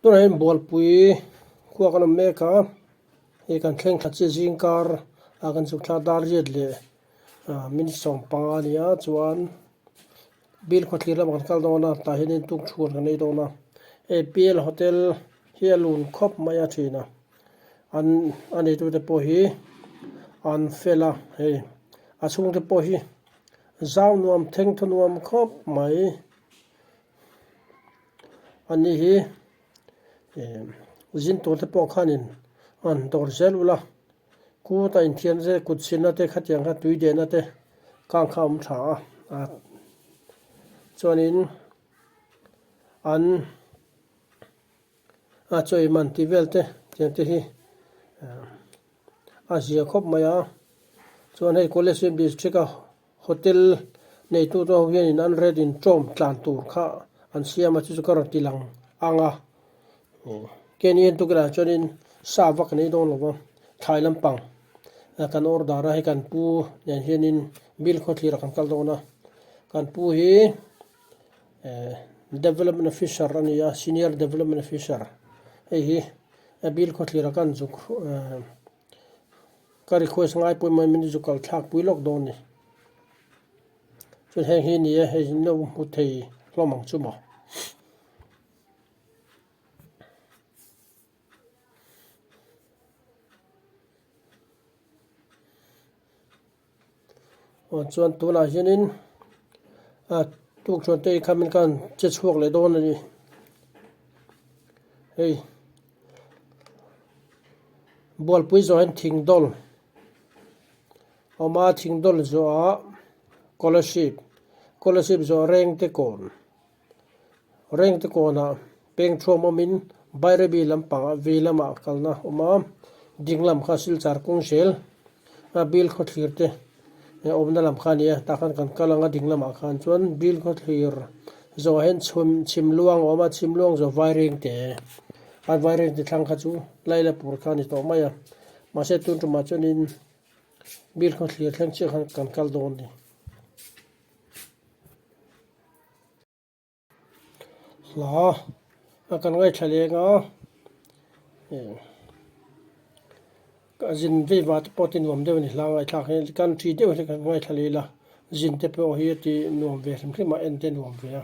Tunah hian Bualpui khua kan awm mek a, hei kan thleng thla chiah zing kar ah kan chhuk thla dar riat leh minute 15 a ni a chuan bill khawthlir lamah kan kal dawn a tah hianin tukṭhuan kan ei dawn a, hei P_L hotel hi a lun khawp mai a ṭhin a an a neitute pawh hi an fel a hei a chhungte pawh hi zau nuam thengthaw nuam khawp mai. Ani hi zin tur te pawh khanin an dawr zel ula kut a inthiam zel kut chhinna te khatiang kha tui dehna te kang kha a awm tha a chuanin an a chaw ei man tih vel te tiang te hi a zia khawp mai a chuan hei Kolasib district a. Hotel neitu te ho hianin an red in ṭawm tlan tur kha an siam a chu chu ka rawn ti lang ang a keini en tukirah chuanin sa vak an ei dawn lo va thlai lampang kan order a hei kan pu nen hianin bill khawthlir ah kan kal dawn a kan pu hi development officer a ni a senior development officer hei hi bill khawthlir ah kan zuk. Ka request ngai pawimawh min zu kal thlak pui lawk dawn ni. Chuan heng hi ni e, hei in lo hmu thei hlawm ang chu maw. Aw chuan tunah hianin a tukṭhuan te kha min khan che chhuak leh dawn a ni. Hei Bualpui zawh hian thing dawl a awm a, thing dawl zawhah scholarship scholarship zawh rengte kawn rengte kawnah peng thuam awmin Bairabi lampangah vei lamah kalna a awm a, ding lam kha Silchar kawng zel a bill khawthlir te awmna lam kha a ni a tah khan kan kal ang a ding lamah khan chuan bill khawthlir zawhah hian chhum chhim luang a awm a chhim luang zawh vaireng te a vaireng te thlang kha chu Lailapur kha a ni tawh mai a mahse tun tumah chuanin bill khawthlir thleng chiah khan kan kal dawn a ni. Hla a kan ngaithla leng a ka zin vei va te pawh ti nuam deuh a ni hla ngaihthlak hi country deuh hi kan ngaithla leh ila zin te pawh hi a ti nuam ve hrim hrim a en te nuam ve a.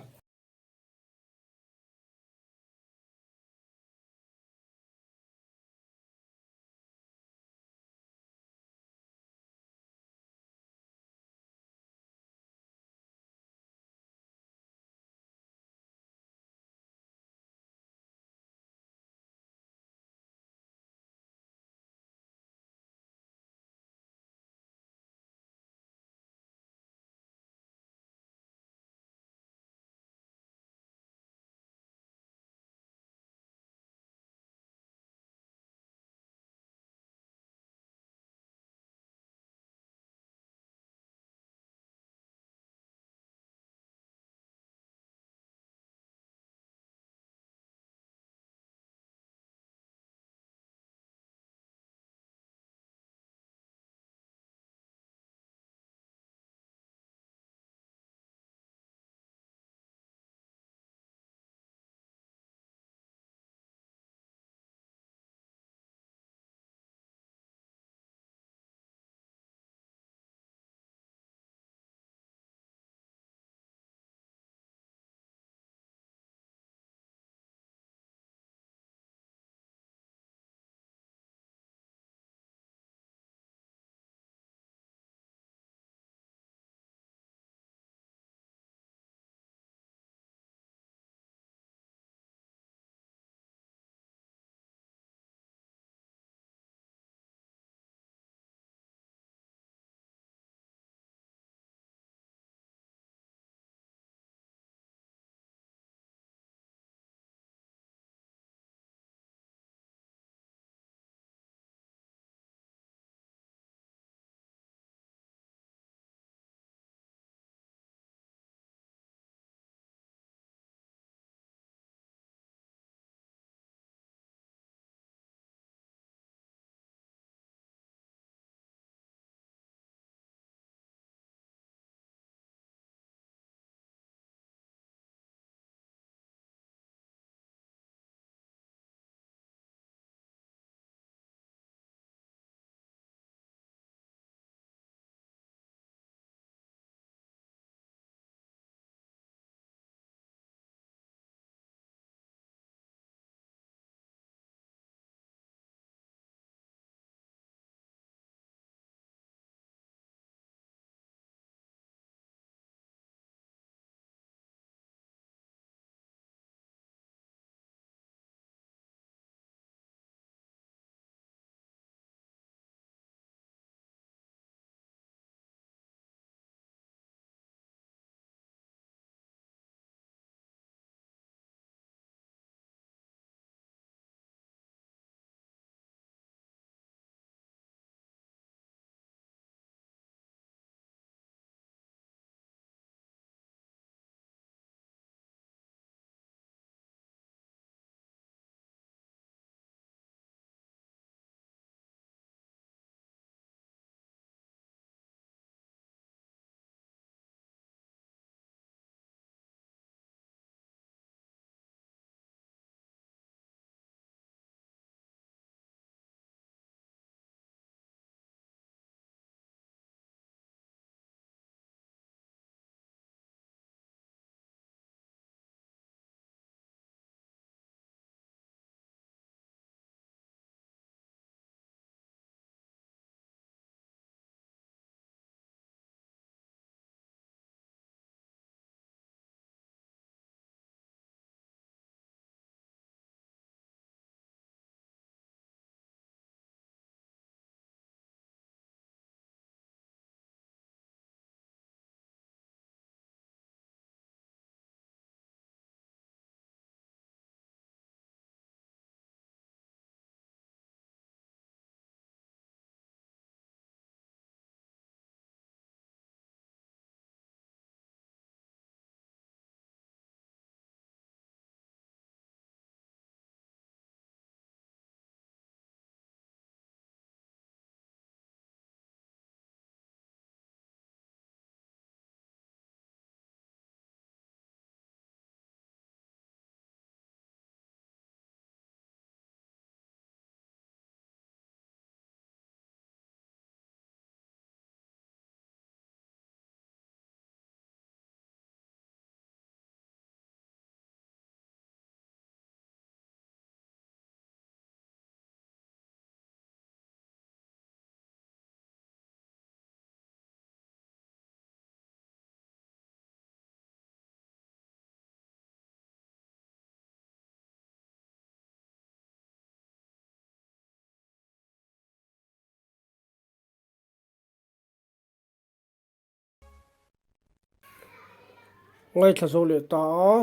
Ngaithla zo leh ta a,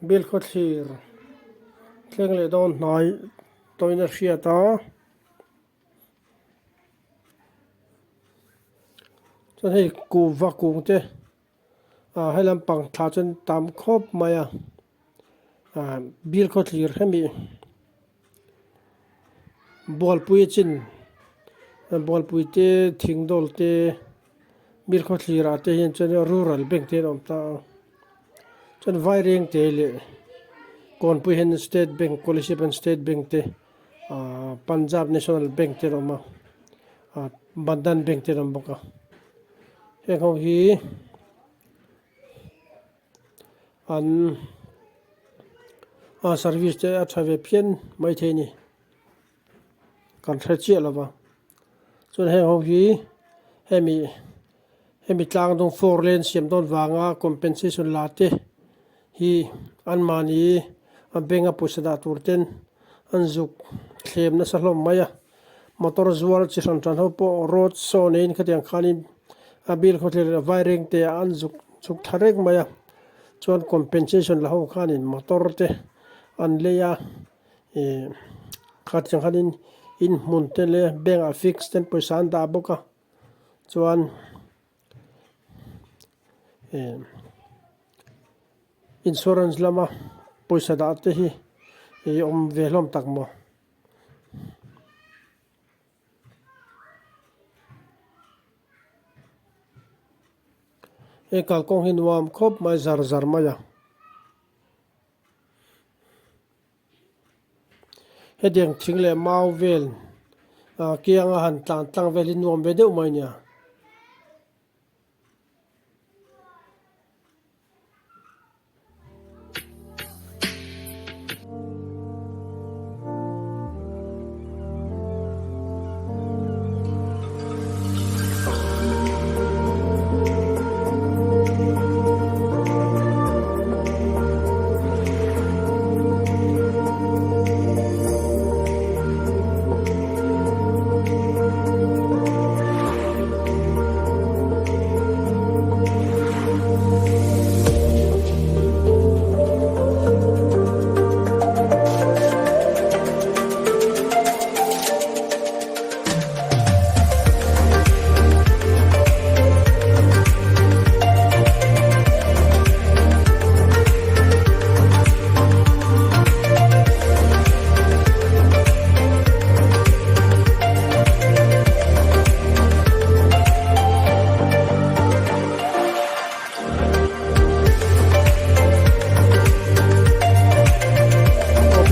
Bilkhawthlir thleng leh dawn hnai tawina hriat a. Chuan hei kuhva kung te ah he lampang thla chuan tam khawp mai a ah Bilkhawthlir hemi bualpui a chin bualpui te thing dawl te Bilkhawthlir ah te hian chuan rural bank te an awm ta a chuan vaireng te leh kawnpui hian state bank kolasib an state bank te. Ahh Punjab National Bank te an awm a ah Bandhan Bank te an awm bawk a heng ho hi an ah service te a tha ve phian maithei a ni kan hre chiah lo va chuan heng ho hi hemi hemi tlang dawng four lane siam dawn vanga compensation la te hi anmahni a bank a pawisa dah tur ten an zuk thlem nasa hlawm mai a motor zuar chi hran hran ho pawh road show neiin khatiang khanin a bill khawthlir leh vaireng te ah an zuk chhuk thla reng mai a chuan compensation la ho khanin motor te an lei a ih khatiang khanin inhmun te leh bank ah fix ten pawisa an dah bawk a chuan ih insurance lama pawisa dah te hi ih awm ve hlawm tak maw. He kalkawng hi nuam khawp mai zar zar mai a. Hetiang thing leh mau vel ah kianga han tlan tlang vel hi nuam ve deuh mai nia.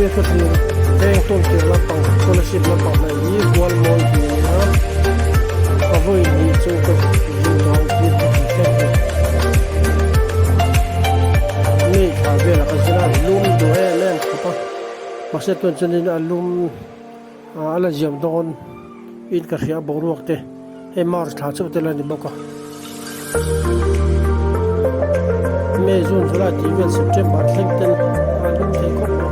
Biakatlir veng tawn tir lampang scholarship lampang hnaih hi kual mawi tih a ni a, a vawi hnih chu ka zin dawn tir ka ti thleng a ni. May thla velah ka zin a, lum duh em em khawp a, mahse tun chuanin a lum a la ziam dawn in ka hria boruak te hei March thla chauh te la ni bawk a. May, June, July tih vel September thleng ten a lum thei khawp mai.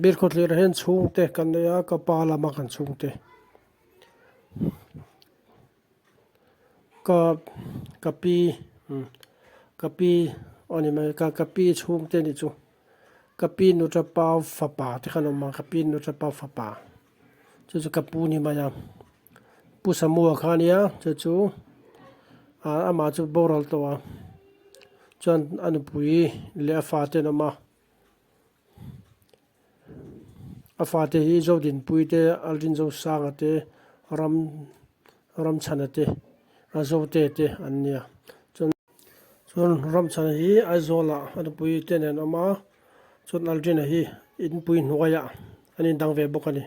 Bilkhawthlir ah hian chhungte kan nei a, ka pa lama kan chhungte. Ka ka pi umm ka pi aw ni mai ka ka pi chhungte nih chu ka pi nuta pa fapa te khan awm a ka pi nuta pa fapa chu chu ka pu ni mai a pu Samua kha a nia chu chu ah amah chu boral tawh a chuan a nupui leh a fate an awm a. A fate hi Zodinpui te, Alrinzosanga te, Ram Ramchhana te, Zote te an nia. Chuan chuan Ramchhana hi Aizawlah a nupui te nen a awm a, chuan Aldrina hi inpui hnuaiah an indang ve bawk a ni.